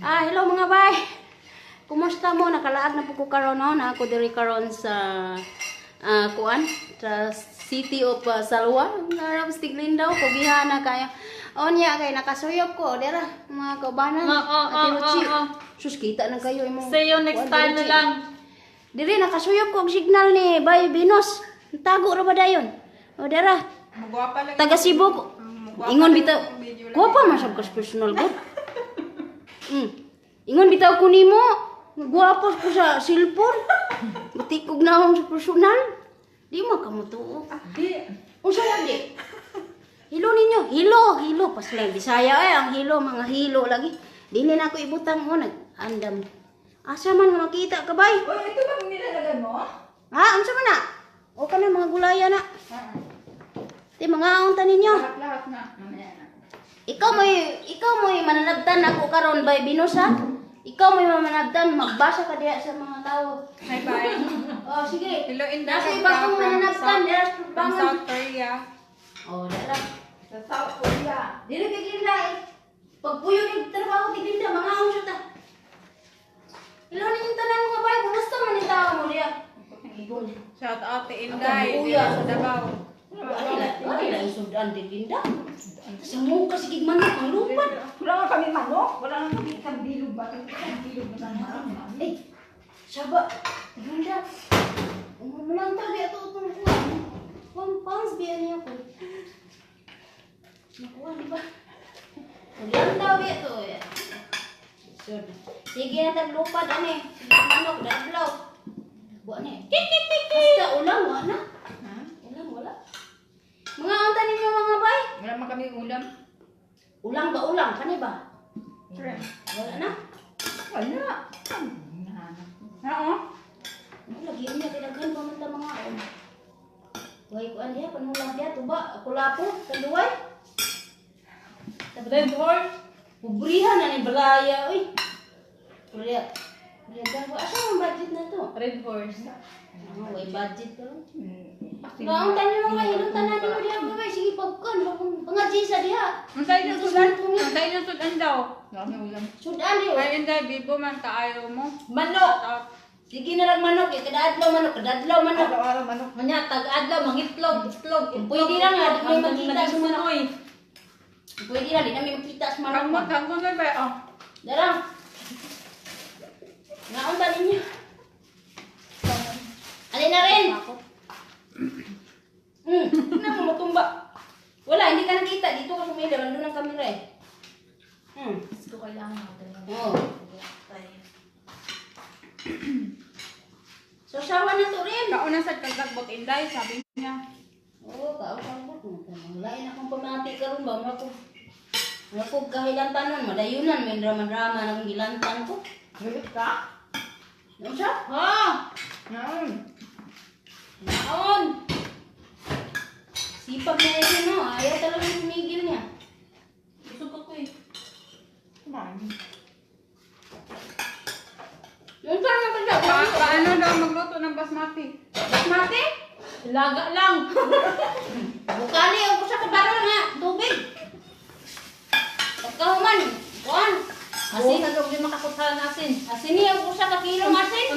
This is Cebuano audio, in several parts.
Ah, hello mga bay. Kumusta mo? Nakalaag na po ko karon, no? Na ako diri karon sa kuan sa City of Salwa. Narap Tiglindaw pugihana kaya. Onya kay nakasuyop ko dira mga kaubanan. Ate Luchi. Sus, kita na kayo imong. See you next kuan, time na Luchi. Lang. Diri nakasuyop ko og signal ni Bay Venus. Tago ra ba dayon? O dira. Magwapa lang. Taga Cebu ko. Magwapa Ingon lang bitaw. yung video lang. Gwapa man sab kas personal gud. Ingon bitaw ko nimo. Gwapa ko sa cellphone. Batikog na akong sa personal. Di mo ka motuo. Di. Unsa man di? Hilo ninyo, hilo, hilo paslang Bisaya ay ang hilo, mga hilo lagi. Dili na ako ibutang mo nag andam. Asa man nga makita ka bay? Uy, ito bang nilalagay mo? Ha, unsa man na? O ka na mga gulaya na. Di mga aon ta ninyo. Lahat-lahat na. Mamaya na. Ikaw mo'y mananabtan ako karon bay Binus ha. Ikaw mo'y mananabtan, magbasa ka diha sa mga tao. Hi, bye. Oh, sige. Hello, Inday. Nasa iba kong mananabtan, diha sa From bangon. South Korea. Oh, dara. Sa South Korea. Dili kay Glinda eh. Pagpuyo ni trabaho ti Glinda, mga aon siya ta. Hello ninyong tanan mga bay, kumusta man ni tao mo diha? Ibon. Shout out to Inday. Ang buya. Dito sa Davao. Wala ila isudan ti Glinda. Sa mo kasi gig manok ang lupad. Wala nga kami manok. Wala nga kami isang bilog ba? Isang bilog na manok. Eh, saba, Glinda. Umulan tabi ato itong kuha. 1 pounds biya niya ko. Nakuha, di ba? Maglantaw biya to. Eh. So, sige na taglupad, ane. Sige manok, dadlaw. Buwa ni. Basta ulang, wala na. Ha? Ulang, wala. Mga unta ninyo mga bay. Wala man kami ulam. Ulang ba ulang? Kani ba? Wala na. Wala. Ang nahanap. Oo. Ano, lagi niya kay daghan pa man ta mga on. Way kuan diha panulang diha tuba kulapo kanduway. Red Horse. Pobrihan na ni Balaya oy. Kuya. Kuya daw asa ang budget na to? Red Horse. Ah, way budget to. Ngaon tanin mo mga hilong tanan mo diha mga bay sige pagkon pangajisa diha. Ang tayo yung sudan. Ang tayo yung sudan daw. Wala kami ulam. Sudan di. Ay, Inday, bibo man kaayo mo. Manok. Shout out. Sige na lang manok, eh, kadadlaw manok, kadadlaw manok. Araw-araw manok. Manya, tag-adlaw, mangitlog, itlog. Pwede lang nga, di may makita sa manok. Oy. Pwede na, di namin makita sa manok. Kangmot, kangmot na ba? Oh. Darang. Ngaon ba ninyo? Alin na rin? Na mo matumba. Wala, hindi ka nakita. Dito ka sumili. Nandun ang kamera eh. Gusto kailangan natin. Oo. So, sawa na to rin. Kauna sa kagagbot, Inday, sabi niya. Oo, kausabot mo. Lain akong pamati karon ba? Mga ko. Mga ko kahilantanon. Madayunan. May drama-drama na akong gilantan ko. Galit ka? Ano siya? Ha? Ngayon. Naon! Sipag na yun, no? Ayaw talaga tumigil niya. Busog ako eh. Kumain. Yung saan na ba Paano daw magluto ng basmati? Basmati? Ilaga lang. Bukali ang usa ka barol nga tubig. Pagkahuman, kuan. Asin Asin, na daw di makakutha ng asin. asin niya ang usa ka kilong asin.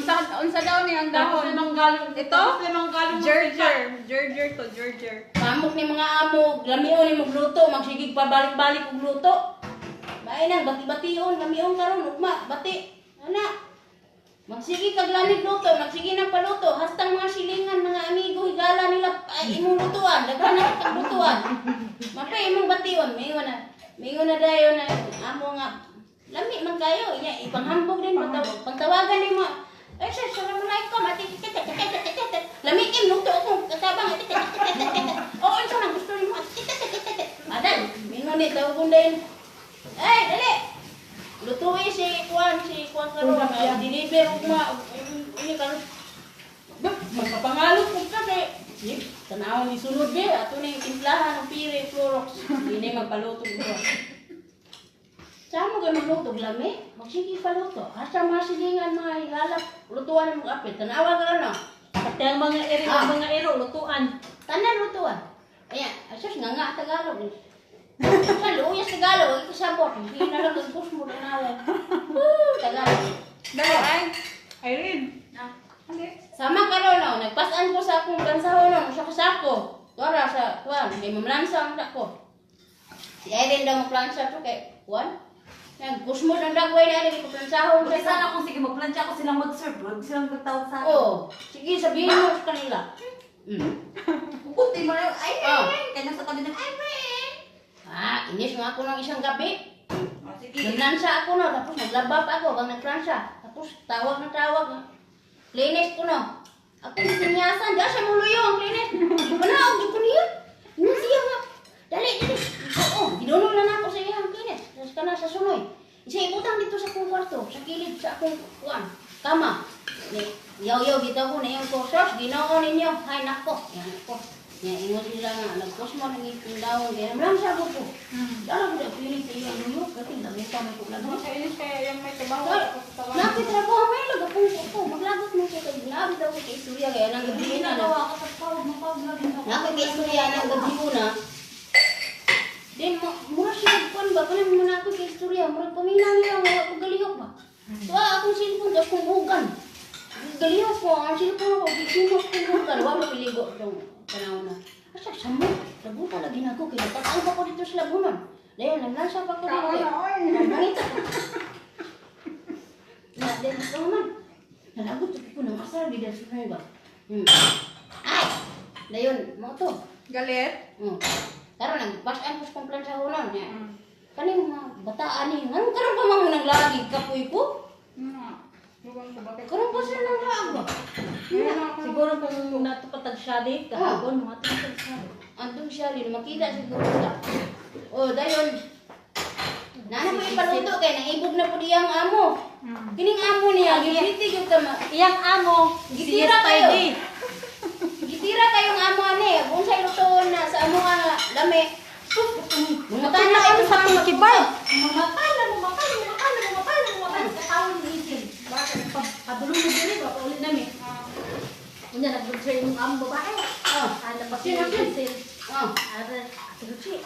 Unsa daw ni ang Tapos dahon? 5 galon. Ito? Tapos 5 galon. Gerger. Gerger to, gerger. Pamok ni mga amo, lamion ni magluto, magsigig pa balik-balik og luto. Bae nang bati-bation, lamion karon ugma, bati. Ana. Magsige kag lamig luto, magsige nang paluto, hastang mga silingan, mga amigo, higala nila ay imong lutuan, daghan na kag lutuan. Mapay imong bation, mingon na. Mingon na dayon na amo nga lami man kayo, inya ipanghambog din pangtawagan nimo. Ay sir, assalamualaikum. Ati lami kim luto akong katabang ati. Oo, unsa man gusto nimo ati. Adan, mingon ni tawagon dayon. Ay, dali. Lutuin si kuan karon, deliver ugma ini karon. Magpapangalot ko ka kay Yep, tanaw ni sulod be ato ni timplahan og pire Clorox. Dili magpaluto ko. Sa mo kay magluto og lami? Magsige paluto. Asa mga silingan mga higalap, lutuan mo apil. Tanawa ka no. Pati ang mga eri, Ah. mga ero, lutuan. Tanan lutuan. Ayan, asus nga nga Tagalog. Sa luya sa Tagalog, ikaw sabot. Hindi na lang nagpus mo tanawa. Lain daw magplansa to kay kuan. Nagkusmod ang dagway na lagi paplansahon Kasi sa sana kung sige, magplansya ako silang mag-serve. Huwag silang magtawag sa akin. Oh, sige sabihin mo sa kanila. Kukunti mo na yung, ay, ay, Oh. ay. Kaya nasa tabi ng, ay, ay. Ah, inis nga ako ng isang gabi. Oh, sige. Naglansa ako no, tapos naglaba pa ako hanggang naglansa. Tapos tawag na tawag. Linis ko no. Ako sinyasan, di siya muluyo ang linis. Panaog di ko niya. Ingon siya nga. Dali, dali. Oo, giduno na nako sa iyang kinis. Tapos kana sa sunoy. Isa ibutang dito sa akong kwarto, sa kilid sa akong kuan, kama. Ni yaw-yaw bitaw ko na yung sos, Ginoo ninyo. Hay nako, yan ako. Nya ingon sila nga nagkosmo nang itindawon kaya namlansa ko ko. Dala ko na pilit sa iyang luyo, kasi lagutan ako lagot. Nakainis kaya yung may trabaho. Ay, Tapos tawa. Nakit trabaho may lagapong ko ko. Maglagot mo siya kay grabe daw ko kay istorya kaya nang gabi na na. Ginagawa ko sa tawag, mapawag na rin ako. Nakit kay istorya nang gabi na. Then mo mura siya kuan ba kanang mo na ako kay istorya, mura paminaw niya wala ko galihok ba. Tuwa akong cellphone tapos kong bugan. Galihok ko ang cellphone ko gisimot kong bugan wa mapiligo tong panahon na. Asa samo, labuta lagi na ako kay natakaw pa ko dito sa Labunon. Dayon naglansa pa ko Kaon dito. na, oy. Nangita. Na, then ikaw man. Nalagot ko ng asar di sa ba. Ay! Dayon, mo to. Galit? Karon nagbasan ko sa komplan sa hunon niya. Kaning mga bataan ni, nganong karon pa man mo nang lagi kapoy ko? Luwang ko bakit? Karon pa sila nang laag ba? Meron ako. Siguro kung natupatag siya di, kahapon, mga tupatag siya. Antong siya rin makita siguro sa. Oh, dayon. Nana mo ipaluto kay naibog na pud iyang amo. Kining amo niya, gipiti gyud ta ma. Iyang amo, Gitira kayo. CSID. Gitira kayong amo ani, kung sa ilutoon na sa amo nga lami. Mga na kayo sa Kibay. Mamatay na, mamatay, mamatay na, mamatay na, mamatay. Katawon ni Isin. Bakit? Padulong mo diri, paulit nami. Unya, nag-share yung amo babae. Oh, Ano pa Sino, siya? sino? Oh. Ara, Ate Lucy,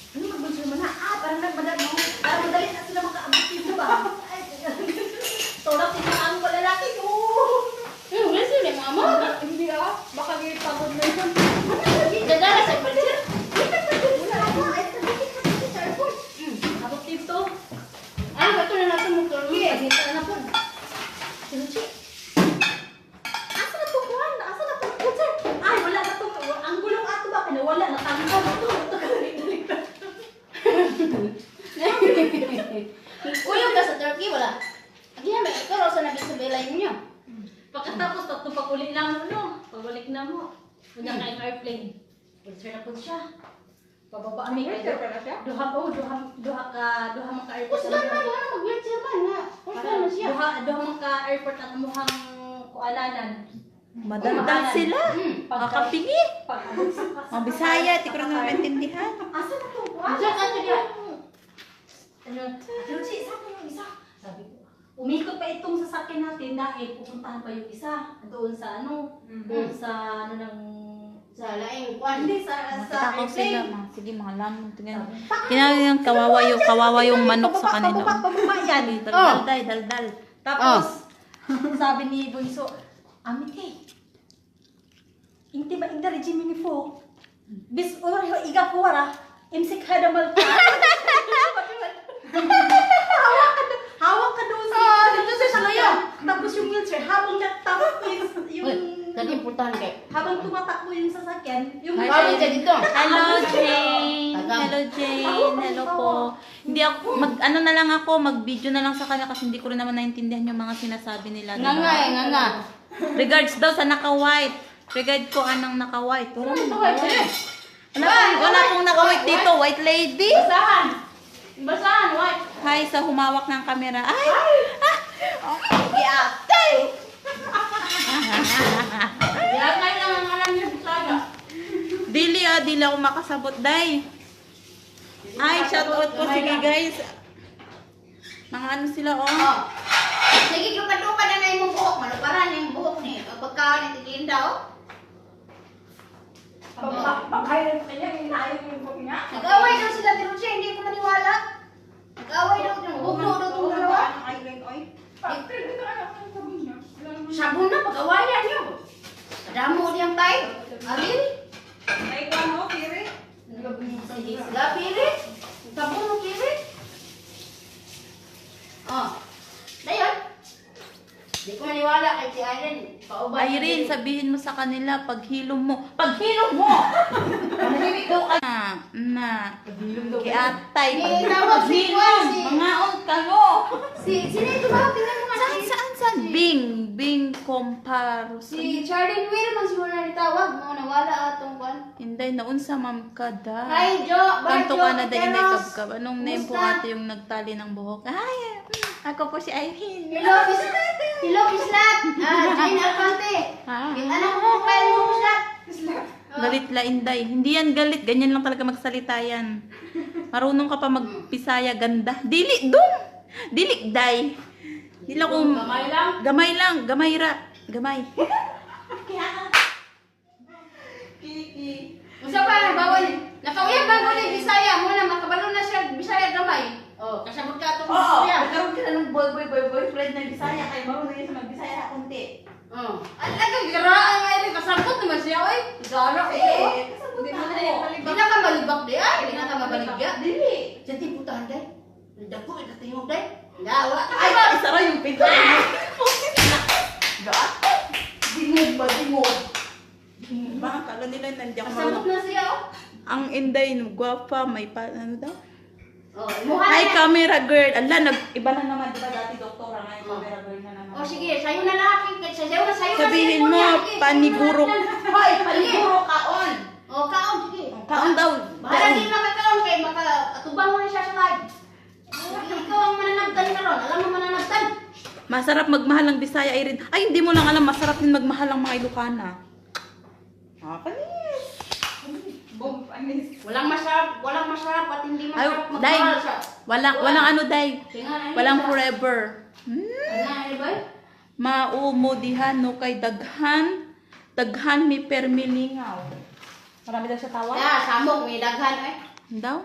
ano mag-share mo na? Ah, parang nagmadali, parang madali na sila makaabot dito ba? Ay, tulak yung amo ko lalaki. Oo. Wala sila yung amo. Hindi ah. Baka pagod na yun. Dadala sa wheelchair. Wala ako. Ay, sabi ko sa airport. Abot dito. Ah, bato na nato mo turkey. Pagkita na po. Ate Lucy, asa na to kuhan? Asa na to wheelchair? Ay, wala na to. Ang gulong ato ba? Kinawala na tanggal na to. Ito ka Uyong ka sa Turkey wala. Agi na may ikaw ra sa nabisabela ninyo. Pagkatapos, tatlo pag-uli na mo, no? Pagbalik na mo. Una kayong airplane. Wheelchair na po siya. Pababa May mi wheelchair kay pala siya? duha oh, duha duha ka duha man ka airport. Kusgan man wala mag wheelchair man na. Kusgan man siya. Duha duha man ka airport ang amuhang kualanan. Madaldal sila. Makapingi. Pag Mga Bisaya, di ko rin naman maintindihan. Asa na to? Kuan? Unsa ka to diha? Ano? Ate Lucy, isa ko yung isa. Sabi ko, umikot pa itong sasakyan natin dahil pupuntahan pa yung isa doon sa ano, doon sa ano ng Sa laing kwan. hindi sa sa Matakaw sila. airplane. Mga, sige, mga lamon. Tingnan. Tingnan yung kawawa yung manok sa kanila. Pababa, pababa yan. Daldal, day, daldal. Tapos, sabi ni Bunso, Amite, inti ba inda regime ni fo? Bis ora ho iga ko wara, imsik hada malta. Hawak ka hawak ka doon sa dito sa salayo. Tapos yung wheelchair, habang nagtakbo yung Uy, dali importante kay. habang tumatakbo yung sasakyan, yung Hi, Kawin ka dito. Hello, Jane. Tagam. Hello, Jane. Hello po. Hindi ako, mag, ano na lang ako, mag-video na lang sa kanya kasi hindi ko rin naman naintindihan yung mga sinasabi nila. Nga diba? nga eh, nga nga. Regards daw sa naka-white. Regard ko anong naka-white. Wala, Wala wala pong naka-white dito. White lady. Basahan. Basahan, what? Hi sa humawak ng kamera. Ay! Ah! Giatay! Giatay lang ang alam niya Bisaya. Dili ah, dili ako makasabot, day. Ay, shout out po. Sige guys. Mga ano sila, oh. Oh. Sige, lupa-lupa na na imong buhok. Maluparan yung buhok ni. Pagkaon ni Tilinda, oh. Pag-highlight ka niya, inaayos yung buhok niya. Nag-away daw sila pero siya, hindi ko maniwala. Nag-away daw, hugno daw itong dalawa. Ang highlight, oy. Pero ito ano, ang sabon niya. Wala naman. Sabon na, pag-awayan niyo. Kadamo diyang tayo. Alin? Ay, kuwan mo, Kiri. Sige, sila, pili. Di ko maniwala kay si Irene. Pauban. Irene, sabihin mo sa kanila, paghilom mo. Paghilom mo! Manahimik daw ka. Na, na. Kiatay. May tawag si Juan, si- Mangaon ka mo. Si, sino ito ba? Tingnan mo nga. Saan, saan, saan? Bing, Bing Comparos. Si Charlene Will, man siguro na nitawag. Mo nawala atong kwan. Inday, naunsa ma'am ka da. Hi, Jo. Kanto Barjo ka na da, Inday Quinteros. Kabkab. Anong name po Kumusta? ate yung nagtali ng buhok? Ay, ako po si Irene. Hello, Miss, hello, Bislat. Ah, Jane Alfante. Ah. Kita na ko profile mo, Bislat. Galit la Inday. Hindi yan galit. Ganyan lang talaga magsalita yan. Marunong ka pa magpisaya ganda. Dili, dong! Dili, day. Dili ako... Gamay lang. Gamay lang. Gamay ra. Gamay. Kiki. Unsa pa bawal. Nakauyab ba ko ni Bisaya mo na makabalo na siya Bisaya gamay. Oh, kasabot ka atong Bisaya. Nagkaroon ka na ng boy, boy, boy, boyfriend na Bisaya. Kaya marunong yan sa magbisaya kunti. Oh. Alaga garaan nga rin kasabot naman siya oy. Gara eh. Kasabot Hindi na mo na ako. yan malibak. Di na ka malibak di ay, di na ka mabaligya. Dili. Sa putahan day. Dako eh katingog day. Dawa. Ay, isara yung pinto. Dingog ba? Dingog. Baka kala nila nandiyan ako Kasabot marunong. na siya oh. Ang Inday, gwapa, may pa, ano daw? Oh, imuha Ay, na. camera girl. Ala, nag, iba na naman, di ba dati doktora, ngayon camera girl na naman. Oh sige, sayo na lahat. Sayo na, sayo na. Sabihin cellphone mo, niya. Sige, sayo na paniguro. lahat yan. Hoy, paniguro kaon. Oh, kaon sige. Kaon daw. Bahala di makakaon kay maka atubang mo ni siya sa live. Sige, ikaw ang mananagtan karon. Alam mo mananagtan. Masarap magmahal ang Bisaya, Irene. Ay, hindi mo lang alam, masarap din magmahal ang mga Ilocana. Nakakanis. Bomb, anis. Walang masarap at hindi Ay, masarap day. magmahal sa. Walang, walang ano, day. Tinga na Walang forever. Ano na ba? Maumudihan no kay daghan. Daghan mi permilingaw. Marami daw siya tawag? Ya, samok may daghan eh. Daw?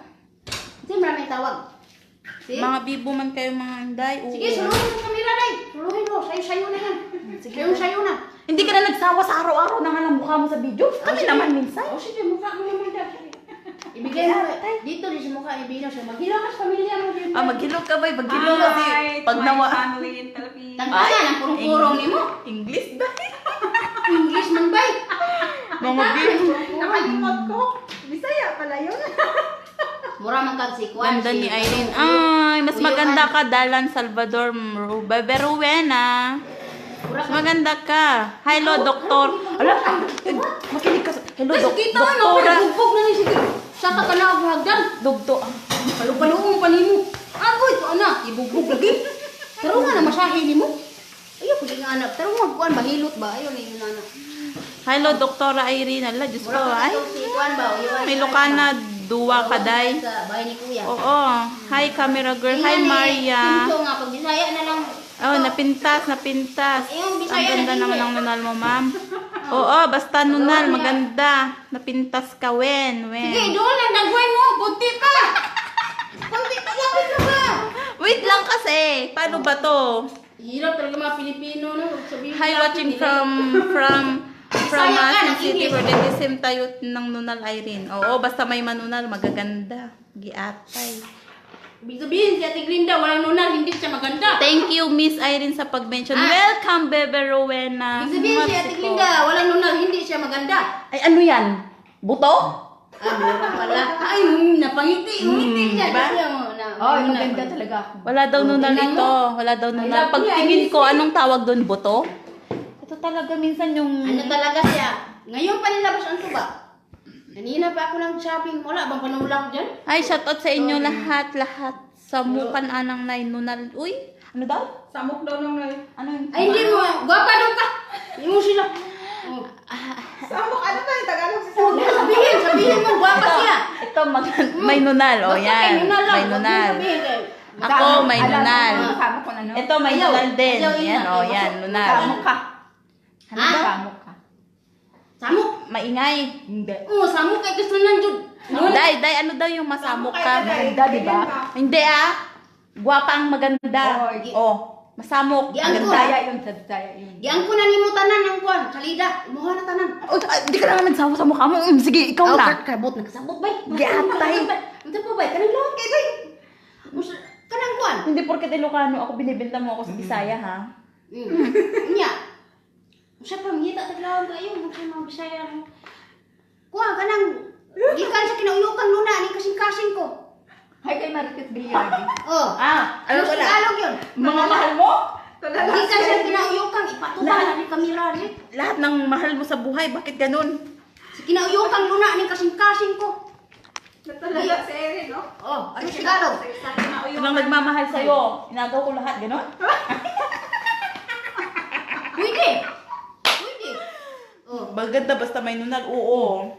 Hindi marami tawag. Sige. Mga bibo man kayo mga inday. Oo. Sige, suluhin mo kamera day. Suluhin mo, sayo-sayo na yan. Sayo-sayo na. Hindi ka na nagsawa sa araw-araw na nga ng mukha mo sa video. Kami naman minsan. Oh, sige, mukha mo naman daw. Sige. Ibigay mo dito din sa mukha ni Bino siya. Maghilo ka sa pamilya mo dito. Ah, maghilog ka ba? Maghilog kasi Hi, pag to my nawa... family in Philippines. Tangkasan ang purong-purong nimo. English ba? English man bay. Mga bibo. Nakalimot ko. Bisaya pala yun. Mura man kag si Kwan. Ganda ni si- Irene. Ay, mas Uyuan. maganda ka, Dalan Salvador Beberuena. Mura Mas maganda ka. Hello, doktor. Ala, ay, makinig ka. Hello, Ay, kita ano, doktora. Bugbog na ni sige. Sa ta ka na og hagdan. Dugto. Palupaluong pa nimo. Agoy to ana, ibugbog lagi. Taro nga na masahe nimo. Ayo pud nga anak, taro nga kuan bahilot ba ayo ni yun ana. Hello, Doktora Irene. Ala, Diyos ko. Mura ka Ay, katong si kuan ba uyuan. may Ilocana, duwa ka, day. Sa bahay ni kuya. Oo. Hi, camera girl. Hi, Tingnan ni Maria. Pinto nga pag Bisaya na lang. Oh, napintas, napintas. Ayun, Ang Bisaya ganda na naman din ang nunal mo, ma'am. Oo, basta nunal, maganda. Napintas ka, wen, Sige, wen. doon ang dagway mo. Kunti pa. Kunti pa lapit na ba? Wait lang kasi. Paano ba to? Hirap talaga mga Pilipino no. Sabihin Hi, natin, watching nila- from Bisaya ka, Maasin ng City English. for the same tayo ng nunal Irene. Oo, basta may manunal, magaganda. Giatay. Ibig sabihin si Ate Glinda, walang nunal, hindi siya maganda. Thank you, Miss Irene, sa pag-mention. Ah. Welcome, Bebe Rowena. Ibig sabihin si Ate Mexico. Glinda, walang nunal, hindi siya maganda. Ay, ano yan? Buto? Ah, meron pala. Ay, napangiti, ngumiti siya. diba? Kasi mo, na, Oh, nunal maganda pala. talaga ako. Wala daw nunal tingnan ito. Wala daw nunal. love you, Pagtingin I ko, anong tawag doon? Buto? Ito talaga minsan yung... Ano talaga siya? Ngayon pa nilabas ang tuba. Kanina pa ako ng shopping. Wala bang panulak dyan? Ay, shout out sa inyo lahat, lahat. Sa mukan anang nay nunal. Uy, ano daw? Samok daw nung nai. Ano yun? Ay, hindi mo. Gwapa daw ka. Hindi mo sila. Oh. Samok, ano ba yung Tagalog sa Huwag samok? na sabihin. Sabihin mo, gwapa siya. Ito, may nunal. O, Basta kay yan. nunal lang. May Huwag mo nunal. sabihin kay- Ako, may Alam mo, nunal. Samok kung ano? Ito, may Ayaw. nunal din. Ayaw, ina. Yan, o, yan, nunal. Samok ka. Ano Ha? daw? Samok ka. Samok. Maingay. Hindi. Oo, samok kay gusto nang jud. Nun. Day, day, ano daw yung masamok ka? Maganda, di ba? Hindi ah. Gwapa ang maganda. Oo. Oh, masamok. Giangko. Maganda. Bisaya yun, sa Bisaya yun. Giangko na nimo tanan ang kuan, salida. Imuha na tanan. Oh, ah, di ka naman nagsawa sa mukha mo. Sige, ikaw Aw, na. kabot nakasabot bay. Giatay. Unsa pa bay? Kanang lawat kay bay. Kanang kuan. Hindi porket Ilocano ako, binibenta mo ako sa Bisaya, ha? Nya. Usa pa mangita taglawon kayo, unsa mga Bisaya no. Kuha kanang gikan sa kinauyukan luna ni kasing-kasing ko. Hay kay Marites Bilyagi. Oh. Ah, alam ko na. Tagalog yun. Mga mahal mo? Gikan sa kinauyukan ipatubang na ni kamera ni. Lahat ng mahal mo sa buhay, bakit ganun? Sa kinauyukan luna ni kasing-kasing ko. Natulala si Erin, no? Oh, ano sa Tagalog? Sa kinauyukan. Walang nagmamahal sa'yo. Inagaw ko lahat, ganun? Pwede. Pwede. Oh. Maganda basta may nunal, oo.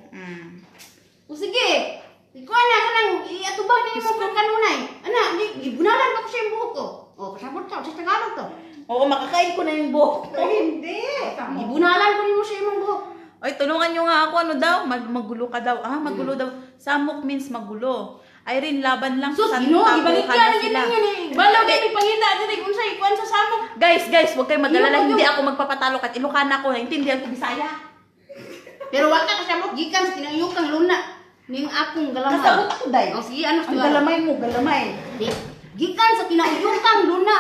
O sige. Ikaw na kanang iatubang ninyo mo kanunay. Ana, di gibunalan pa ko sa imong buhok ko. Oh, kasabot ka sa Tagalog to. Oo, makakain ko na yung buhok. Ay, hindi. Gibunalan ko nimo sa imong buhok. Oy, tulungan nyo nga ako. Ano daw? Magulo ka daw. Ah, magulo daw. Samok means magulo. Irene, laban lang. Sus, Santa Ginoo, ibalik Buka yan na ang sila. ganyan eh. Balaw kay pangita diri kung unsay kuan sa samok. Guys, guys, huwag kayong mag-alala. Ginoo, Hindi ako magpapatalo kahit Ilocana ako. Naintindihan ko Bisaya. Pero wa ka kasabot gikan sa kinayukang luna ning akong galamay. Kasabot ako, day. Oh, sige, ano Ang galamay mo, galamay. Di, gikan sa kinauyukang luna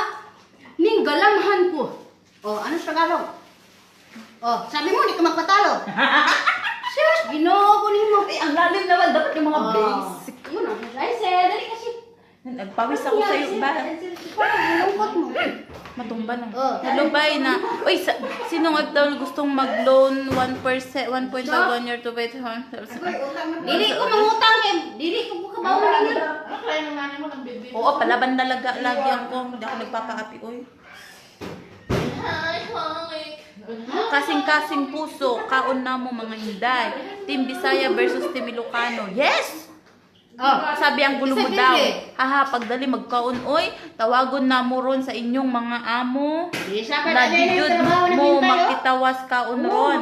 ning galamhan ko. Oh, ano sa Tagalog? Oh, sabi mo di ka magpatalo. Sus, Ginoo ko nimo. Eh, ang lalim naman. Dapat yung mga Oh. basic. Yun ang ay, sir, dali kasi. Nagpawis ako sa'yo. Ba? Parang lungkot mo. Matumba na. Oh. Hello, bye na. Uy, sinong OFW gustong mag-loan 1%, 1.5 1 year to wait? Agoy, utang na. Dili ko mangutang kay dili ko kabaw ninyo. Ano kaya ng nanay mo ng bibig? Oo, palaban talaga lagi ako. Hindi ako nagpapaapi, oy. Hi, hi. Kasing-kasing puso, kaon na mo mga hinday. Team Bisaya versus Team Ilocano. Yes! Oh, Sabi ang gulo mo Sabi daw. eh. Haha, pagdali magkaon, oy. Tawagon na mo ron sa inyong mga amo. Di sa pa Na na di jud trabaho na mo bintay, oh. makitawas kaon ron.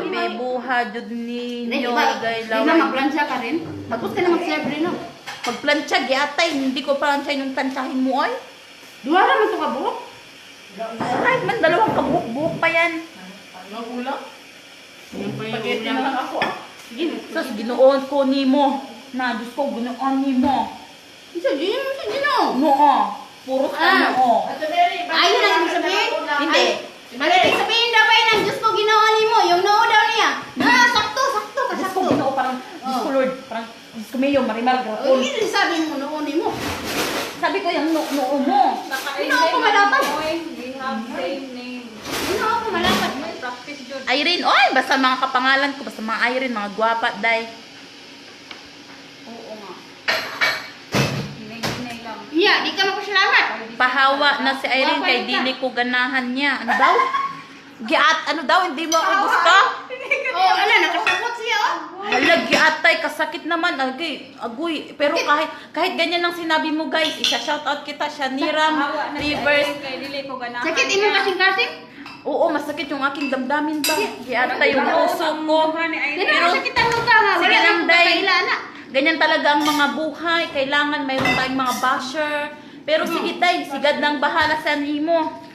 Bibuha jud ninyo gay Di ba laway. magplansya ka rin? Tapos ka na mag-serve rin, no? Pagplantsa giatay, hindi ko plantsa yung plantsahin mo oy. Duha ra man to ka buhok. Kahit man dalawang kabuhok-buhok pa yan. Ang ulam? Spaghetti na lang ako ah. Sige, Sus, ginoon ko nimo. Na, Diyos ko, ginoon nimo. Isa din, isa din, no? Noo. Puro ka Ah. noo. Ate Mary, bakit Ayun ang wala ibig ka sabihin. ng ulam? Hindi. Ay, ibig sabihin daw ba ng Diyos ko ginawa nimo, yung noo daw niya. Ah, sakto, sakto, Diyos ko, kasakto. ginoo, parang, Diyos ko, Lord, parang, Diyos ko, Mayo, Marimar, Oh, Grapol. yun ang sabi mo noo nimo. Sabi ko, yung noo noo mo. Ano ako malapan? Oy, we have same name. Ginoo ko malapat. May practice jud. Irene, oy, basta mga kapangalan ko, basta mga Irene, mga gwapa, day. Oo nga. Hinay-hinay lang. Nya, di ka magpasalamat. Pahawa na si Irene kay dili ko ganahan niya. Ano daw? Giat, ano daw, hindi mo ako gusto? Oh, ala nakasabot siya oh. Hala, giatay, kasakit naman. Agay, agoy. Pero kahit kahit ganyan ang sinabi mo, guys, isa-shoutout kita, Shaniram, Pahawa na si Rivers. Irene kay dili ko ganahan. Sakit imong kasing-kasing? Oo, masakit yung aking damdamin ba? Giatay yung puso ko. Pero Pero, sakit ang luka nga. sige Wala lang, nang Day. kaila na. Ganyan talaga ang mga buhay. Kailangan mayroon tayong mga basher. Pero sige, Day, sigad nang bahala sa nimo.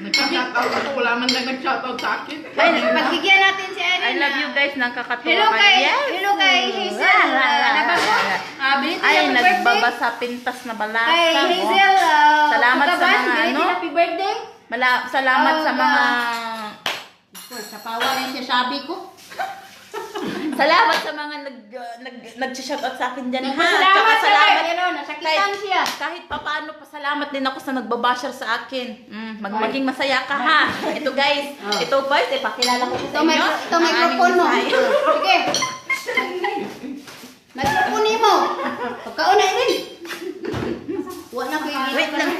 Nagka-shoutout ako. Wala man lang nag-shoutout sa akin. Ay, Pagbigyan natin si Irene. I love you guys, nakakatuwa Hello kayo. kay Yes. Hello kay Hazel. Nabago. Ah, belated Ay, happy birthday. nagbabasa pintas na balasa. Kay Oh. Hazel. Salamat sa Pagkaban, mga belated ano. happy birthday. Salamat sa Oh, mga Of course, sa pawa na siya sabi ko. Salamat sa mga nag nag nag-shoutout sa akin diyan ha. Tsaka Nagpasalamat siya. salamat Ano, nasakitan siya. kahit papaano pasalamat din ako sa nagbabasher sa akin. Maging masaya ka ha. Ito guys, Oh. ito guys, ipakilala ko sa Ito, inyo. ito ang aming microphone mo. Bisaya. Sige. Microphone mo. Pagkaon na rin. Wa na ko yung Wait lang.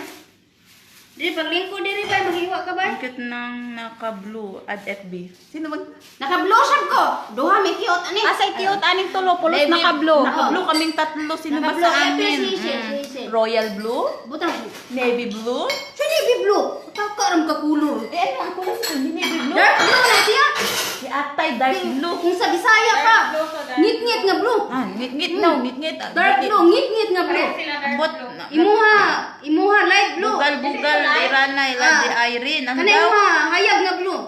Dili paglingkod diri ba maghiwa ka ba? Ang cute ng naka-blue at FB. Sino mag Naka-blue sad ko. Duha may cute ani. Asa cute aning tulo pulos Navy- naka-blue. Naka-blue Naka-blue kaming tatlo sino ba Naka-blue. sa Eh, amin? si Hazel, si Hazel. Royal blue, Butang. navy blue. Sa navy blue. Kakaram ka kulor. Eh ano ang kulay sa navy blue? Dark blue na siya. Si Atay dark blue. Kung sa Bisaya pa. Ngit-ngit nga blue. Ah, ngit-ngit daw, ngit-ngit. Ah, Dark ngit-ngit. blue, ngit-ngit nga blue. Sila dark Bot, blue. Imuha, imuha light blue. Bugal, bugal, Irana, Ilandi, Ah. Irene. Ano Kana daw? imuha hayag nga blue.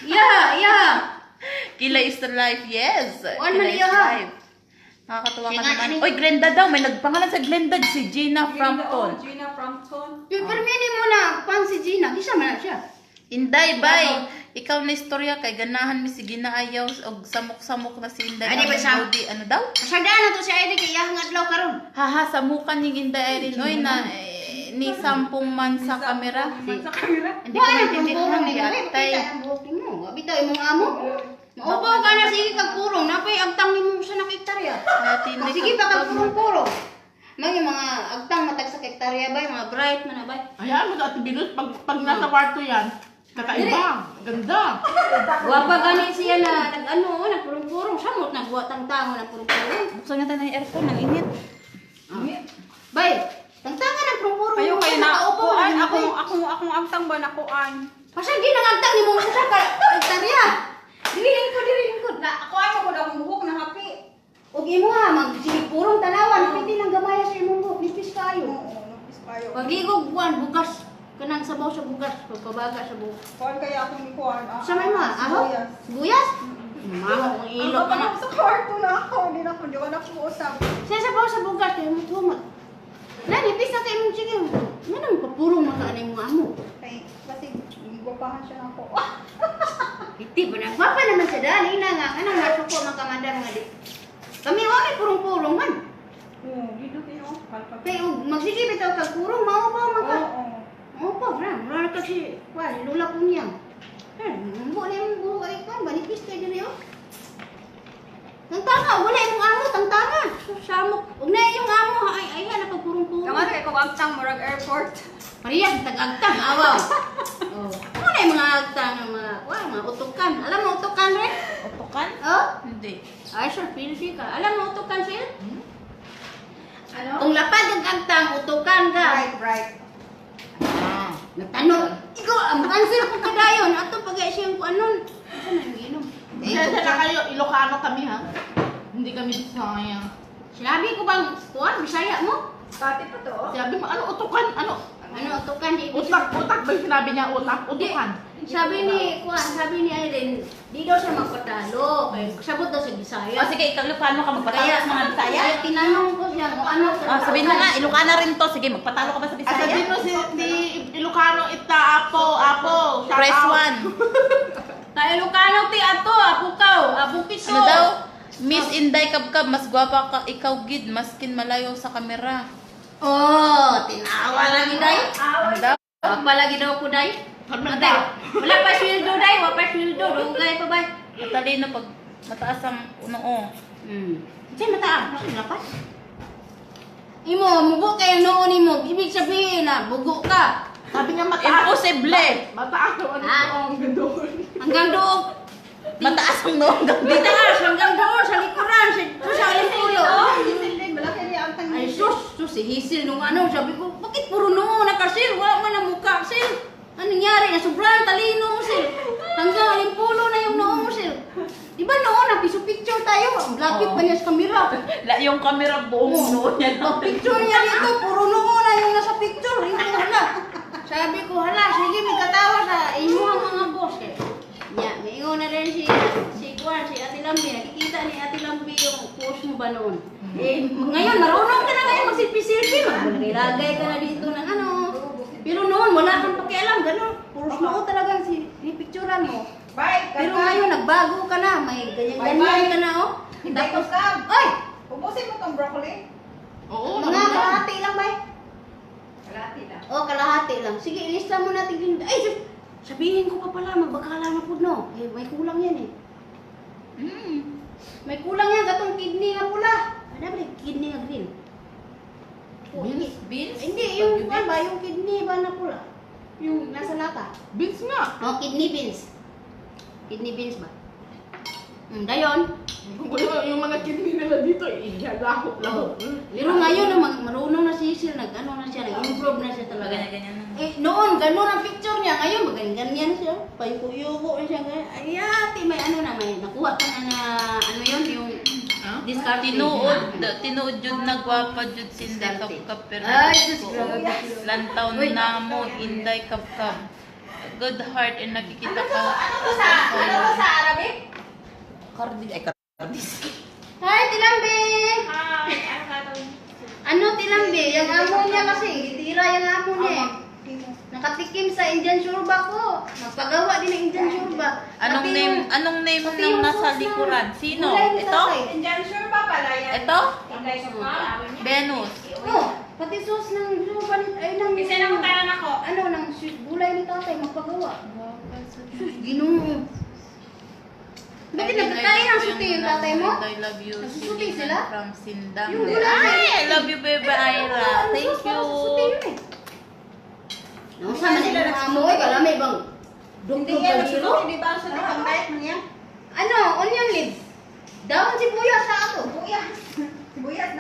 Yeah, yeah. Kila is the life, yes. One Kila man is iya, ha? life. Nakakatuwa ka Sige nga, naman. ano? Oy, Glenda daw. May nagpangalan sa Glenda. Si Gina Frampton. Oh, Gina Frampton. Yung permini mo na pan si Gina, kisa man na siya. Inday, bye! Ikaw na istorya kay ganahan mi si Gina ayaw og samok-samok na si Inday. Ay, di ba Ang Lodi. Ano daw? Pasagdaan na to si Irene kay iyang adlaw karon. Haha, samukan ning Inday Irene. Oy, na eh, ni sampung man sa kamera. Man sa camera. Hindi ko maintindihan. Yatay. Ang buhok nimo. Wa bitaw imong amo. Maupaw ka na sige kag purong, napay agtang nimo sa nakiktarya. Natin Sige pa kag purong-purong. May mga agtang matag sa hektarya bay, mga bright man na bay. Ayan, mo sa Ate Binus, pag nasa kwarto yan, kakaiba. Ganda. Wa pa gani siya na nag-ano, nagpurong-purong samot nagwa tangtango ng purong-purong. Buksan nga tayo ng aircon, ang init. Bay, tangtangan ng purong-purong. Kayo kayo na Nakaupo kuan na ako ako akong agtang ba na kuan. Pasang ginangagtang nimo sa ka hektarya. Dili lingkod, dili lingkod. Na kuan mo gud akong buhok na happy. Og imo ha, mag sige purong tanawan, pwede nang gamaya sa imong buhok, nipis kayo. Oo, nagpis kayo. Pagligog buwan, bugas, kanang sabaw sa bugas, pagpabaga sa buhok. Kuan kaya akong ni kuan. Ah, Sa may mga aho? Sibuyas. Sibuyas? Maho ang Ang ilok na. kapag sa kwarto na ako, hindi na ako, hindi ko na usap. Sa sabaw sa bugas, kaya mo tumot. Na, nipis na kayo mong sige. Nga nang papurong makaanay mong amo. Kay, kasi gwapahan siya na ako. Ah! Iti ba na? Gwapa naman sa dali na nga. Anong nasuko mga kamanda mga di. Kami wa may purong-purong man. Oo, dito kayo. Kalpag. Kay og magsige bitaw kag purong mao pa man ka. Oo. Mao pa ra, mura ka si kwa lula po niya. Eh, mbo na imong buhok ay kwan, manipis kay diri oh. Tangtanga, wala imong amo, tangtanga. Samok. Ug na yung amo ay ay na pagpurong-purong. Tama kay kung agtang murag airport. Parehas tag-agtang awaw. Oh. Ano na yung mga agtang ng mga kwa, mga utukan. Alam mo utukan re? Utukan? Oh? Hindi. Ay, sir, pilsi ka. Alam mo utukan sir? Ano? Kung lapad ang agtang, utukan ka. Bright, bright. Ah, nagtanong. Ikaw, ang answer ko kadayon. Ato pag siyang kuanon. Ano na yung inom? Pasensya na kayo, Ilocano kami ha. Hindi kami Bisaya. Sinabi ko bang, kuan, Bisaya mo? Dati pa to. oh. Sabi mo, ano utukan? Ano? Ano, utukan? Di, Utak, utak ba yung sinabi niya? Utak, utukan. Sabi ni, kuan, sabi ni Irene, di daw siya magpatalo. Kaya sabot daw sa Bisaya. O sige, ikaw Ilocano ka, magpatalo sa mga Bisaya. Kaya tinanong ko siya kung ano. O, sabihin mo nga, Ilocana rin to. Sige, magpatalo ka ba sa Ah, Bisaya? sabihin mo si ni Ilocano ita, apo, apo. Shout Press out. one. Ta Ilocano ti ato, apukaw, apukiso. Ano daw? Miss Inday Kabkab, mas gwapa ka ikaw gid, maskin malayo sa kamera. Oh, tinawa lagi day. Ano daw? Wapa lagi daw ko day. Atay, wala pa sweldo day, wala pa sweldo, dugay pa bay. Matalino pag mataas ang noo. Diyan mataas, kasi lapas. Imo, mugo kayo noon nimo. Ibig sabihin na bugo ka. Sabi niya mataas. Imposible! Mataas ang ano Ah. ang gandun. Hanggang doon. Mataas ang noo hanggang Di taas, hanggang doon sa likuran, sa, sa alimpulo. Hisil din, malaki niya ang tang. Ay sus, sus, si Hisil nung ano, sabi ko, bakit puro noo nakasil? Wala man ang mukha, sil. Anong nangyari? Nasubrahan, talino mo, sil. Hanggang alimpulo na yung noo mo, sil. Di ba noon, napiso picture tayo, ang lapit pa niya sa kamera. La, yung camera buong noo niya lang. Pag picture niya dito, puro noo na yung nasa picture. Hindi hala. Sabi ko, hala, sige, may katawa sa imuhang mga boss. Eh. Nya, may ingon na rin si, si Juan, si Ate Lambi. Nakikita ni Ate Lambi yung post mo ba noon. Eh, ngayon, marunong ka na ngayon mag-selfie-selfie. Maglagay ka na dito ng ano. Pero noon, wala kang pakialam. Ganun, puro noo talagang si, picturean mo. Bye, Pero ngayon, nagbago ka na. May ganyan-ganyan ka na, oh. Hindi Tapos, Kabkab. ay! Ubusin mo tong broccoli. Oo, Mga kalahati lang, bay. Kalahati lang. Oh, kalahati lang. Sige, ilista mo natin. Ay, sus! Sabihin ko pa pala, magbakala na po, no? Eh, may kulang yan eh. May kulang yan, katong kidney na pula. Ano ba yung kidney na green? Oh, Beans? Beans? Hindi, yung, ano ba, yung kidney ba na pula? Yung nasa lata. Beans nga. Oh, kidney beans. Kidney beans ba? Dayon. Kung yung mga kidney nila dito, ihalaho, laho. Pero ngayon, no, marunong na si Sir, nag-ano na siya, nag-improve na siya talaga. Ganyan-ganyan na. Eh, noon, ganun ang picture niya. Ngayon, maganyan siya. Payuko-yuko na siya. Ganyan. Ay, ate, may ano na, may nakuha ka na na, ano yun, yung Ah? discarded. Tinuod, tinuod jud na gwapa jud si Inday Kabkab pero Ay, sus, ko, grabe. Lantaw Uy. na mo Inday Kabkab. Good heart and nakikita ka. Ano to sa, ano to sa Arabic? Cardi ay cardis. Hi, Tilambi! kasi, gitira yung amo niya eh. Nakatikim sa Indian shurba ko. Nagpagawa din ng Indian shurba. Anong Pati name, anong name pati ng yung nasa sauce ng likuran? Sino? gulay ni Ito? tatay. Indian sure pa pala yan. Ito? Inday sa pa. Venus. Oh, pati sauce ng shurba ni ay ng Kasi nangutanan ako. ano ng gulay ni tatay magpagawa. Sus, Ginoo. Bakit nagkakain ng suti yung tatay mo? I love you. Nagsusuti sila? From Sindang. Yung gulay. Ay, I love you, Bebe Ira. Ang Thank sauce you. para sa suti yun eh. Nausa man sila amo ay kalami bang Hindi dugtong yan, kag kilo? nagsusuti, di ba? Sa pang diet man yan. Ano, onion leaves. Daon sibuyas sa ato. Sibuyas. Sibuyas.